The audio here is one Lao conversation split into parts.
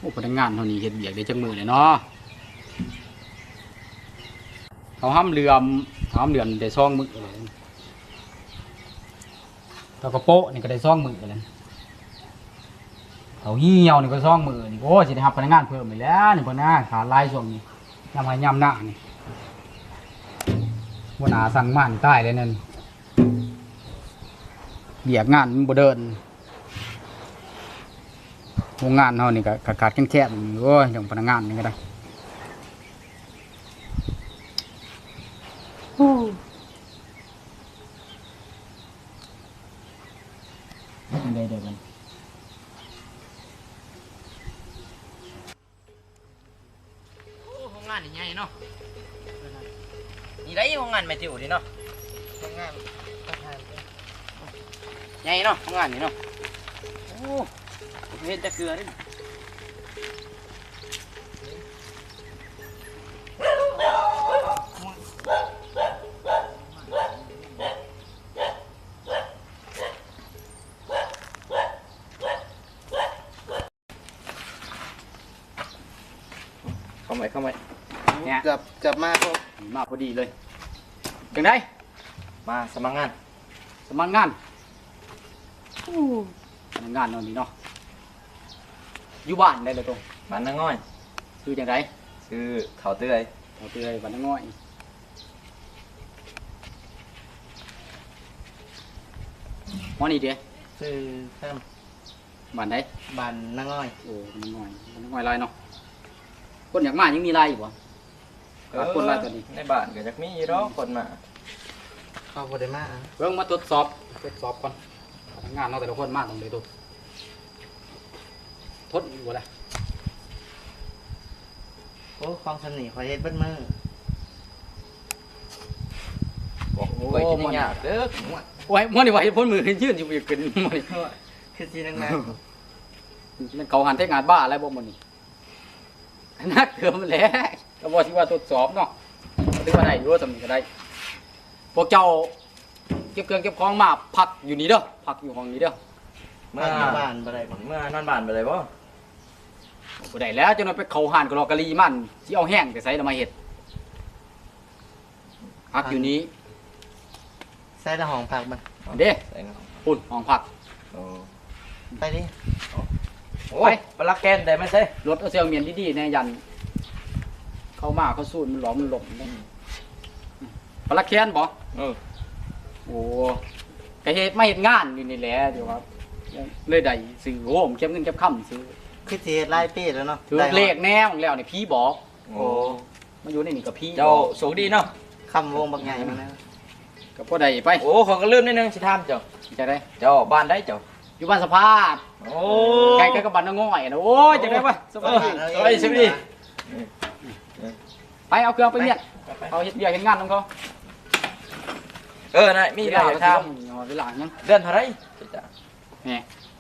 ໂອ້ ພະນັກງານເຮົານີ້ເຮັດວຽກໄດ້ຈັກມື້ແລ້ວເນາະ? ເຮົາຫຳເຫຼືອມ ເຮົາຫຳເຫຼືອມໄດ້ສອງມື້ແລ້ວ. ເຂົາກະໂປະນີ້ກະໄດ້ສອງມື້ແລ້ວ. ເຂົາຫ່ຽວນີ້ກະສອງມື້ນີ້. ໂອ້ ຊິໄດ້ຮັບພະນັກງານເພີ່ມອີກແລ້ວນີ້. ພະນັກງານຂາດຫຼາຍຊ່ວງນີ້ ຍາມໄຮ່ຍາມນານີ້. ຫົວໜ້າສັ່ງມານີ້ຕາຍແລ້ວນັ້ນ. ວຽກງານມັນບໍ່ເດີນ. ໂຮງງານເຮົານີ້ກະຂາດໆແຄນໆ. ໂອ້ຍ ເລື່ອງພະນັກງານນີ້ກະໄດ້. ໂອ້ ໄດ້ເດີມັນ. ໂອ້ ໂຮງງານນີ້ໃຫຍ່ເນາະ. ນີ້ໄດ໋ໂຮງງານແມ່ຕິວນີ້ເນາະ. ໂຮງງານປະທານ ໃຫຍ່ເນາະໂຮງງານນີ້ເນາະ. ໂອ້ ບໍ່ເຫັນຈັກເທື່ອເດ້. ເຂົ້າໃໝ່ ເຂົ້າໃໝ່. ເກືອບ ເກືອບມາ ມາພໍດີເລີຍ. ຈັ່ງໃດ? ມາສະໝັກງານ. ສະໝັກງານ? ໂອ້ ພະນັກງານເຮົານີ້ເນາະ. ຢູ່ບ້ານໃດລະໂຕ? ບ້ານນາງນ້ອຍ. ຊື່ຈັ່ງໃດ? ຊື່ເຖົ້າເຕື້ອຍ. ເຖົ້າເຕື້ອຍ ບ້ານນາງນ້ອຍ. ໝໍນີ້ເດ? ຊື່ແຊມ. ບ້ານໃດ? ບ້ານນາງນ້ອຍ. ໂອ້ ນາງນ້ອຍ ນາງນ້ອຍຫຼາຍເນາະ. ຄົນຢາກມາຍັງມີຫຼາຍຢູ່ບໍ່? ເອີ ຂາດຄົນຫຼາຍຕອນນີ້. ໃນບ້ານກະຢາກມີຢູ່ດອກ ອືມ ຄົນມາ. ເຂົາບໍ່ໄດ້ມາ. ເບິ່ງ ມາທົດສອບ ທົດສອບກ່ອນ. ພະນັກງານເຮົາແຕ່ລະຄົນມາຕ້ອງໄດ້ທົດ ທົດຢູ່ບໍ່ລະ? ໂອ້ ຂອງສ່ຳນີ້ຂ້ອຍເຮັດເບິດມື້. ໂອ້ ຂ້ອຍກິນຍາກເດີ. ໂອ້ຍ ມື້ນີ້ວ່າເຮັດຄົນມື້ ຢືນຢູ່ບໍ່ຢາກຂຶ້ນມື້ນີ້. ຄືຊິໜັກໆ. ແມ່ນເຂົ້າຫັ້ນແທ້ງາດບ້າແລ້ວບໍ່ມື້ນີ້? ໜັກເຕີບແຫຼະ. ກະບໍ່ຖືວ່າທົດສອບເນາະ ກະຖືວ່າໄດ້ຢູ່ ສ່ຳນີ້ກະໄດ້. ພວກເຈົ້າເກັບເຄື່ອງເກັບຂອງມາພັກຢູ່ນີ້ເດີ ພັກຢູ່ຫ້ອງນີ້ເດີ. ເມືອ ພັກຢູ່ບ້ານບໍ່ໄດ້ບໍ່? ເມືອນອນບ້ານບໍ່ໄດ້ບໍ່? ບໍ່ໄດ້ແລ້ວ ຈັກໜ່ອຍໄປເຂົ້າຮ້ານກະຫຼອກກະຫຼີມັນ ຊິເອົາແຮງແຕ່ໃສລະມາເຮັດ. ພັກຢູ່ນີ້. ໃສລະຫ້ອງພັກມັນ? ເດ້ ໃສລະຫ້ອງ ພຸ້ນຫ້ອງພັກ. ໂອ້ ໄປເດ້. ໂອ້ ໄປ ໄປລັກແກນໄດ້ມາໃສ? ລົດເອົາເຊວໝຽນດີໆແດ່ ຢ້ານເຂົ້າມາເຂົາສູນມັນຫຼອກມັນລົ້ມເດ້. ອືມ ໄປລັກແກນບໍ່? ເອີ ໂອ້ ກະເຮັດ ມາເຮັດງານຢູ່ນີ້ແຫຼະ ດຽວວ່າເລີຍໄດ້ຊື້ໂຮມ ເກັບເງິນເກັບຄຳຊື້. ຄືຊິເຮັດຫຼາຍປີແລ້ວເນາະ ຖືກເລກແນວແລ້ວນີ້ ຜີບອກ. ໂອ້ ມາຢູ່ໃນນີ້ກະຜີ. ເຈົ້າໂຊກດີເນາະ ຄຳວົງບັກໃຫຍ່ມາແລ້ວ. ກະພໍໄດ້ໄປ. ໂອ້ ຂ້ອຍກະລືມໜ້ອຍໜຶ່ງ ຊິຖາມເຈົ້າ. ຈັ່ງໃດ? ເຈົ້າບ້ານໃດເຈົ້າ? ຢູ່ບ້ານສະພາດ. ໂອ້ ໃກ້ກັບບ້ານນາງນ້ອຍ. ໂອ້ຍ ຈັ່ງໃດວະ? ສະບາຍດີ ສະບາຍດີ ສະບາຍດີ. ໄປເອົາເຄື່ອງໄປວຽກ ໄປ ໄປ ເຂົາເຮັດວຽກເຮັດງານນຳເຂົາ. ເອີ ນາຍ ມີເລື່ອງຢາກຖາມ. ເວລາຫຍັງ? ເດືອນເທົ່າໃດ? ແໝ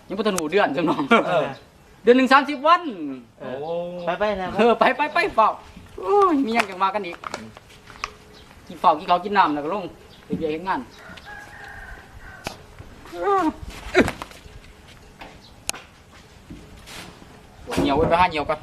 ຍັງບໍ່ທັນຮູ້ເດືອນຊ້ຳນ້ອງ. ເອີ ເດືອນໜຶ່ງສາມສິບວັນ. ໂອ້ ໄປໆ ເອີ ໄປໆ ໄປ ໄປ ໄປ ຟ້າວ. ໂອ້ຍ ມີຫຍັງຈັ່ງວ່າກັນອີກ. ກິນເຂົ້າ ກິນເຂົ້າກິນນ້ຳແລ້ວກະລົງເຮັດວຽກເຮັດງານ. ປວດຫ່ຽວເວີຍ ໄປຫາຫ່ຽວກ່ອນ.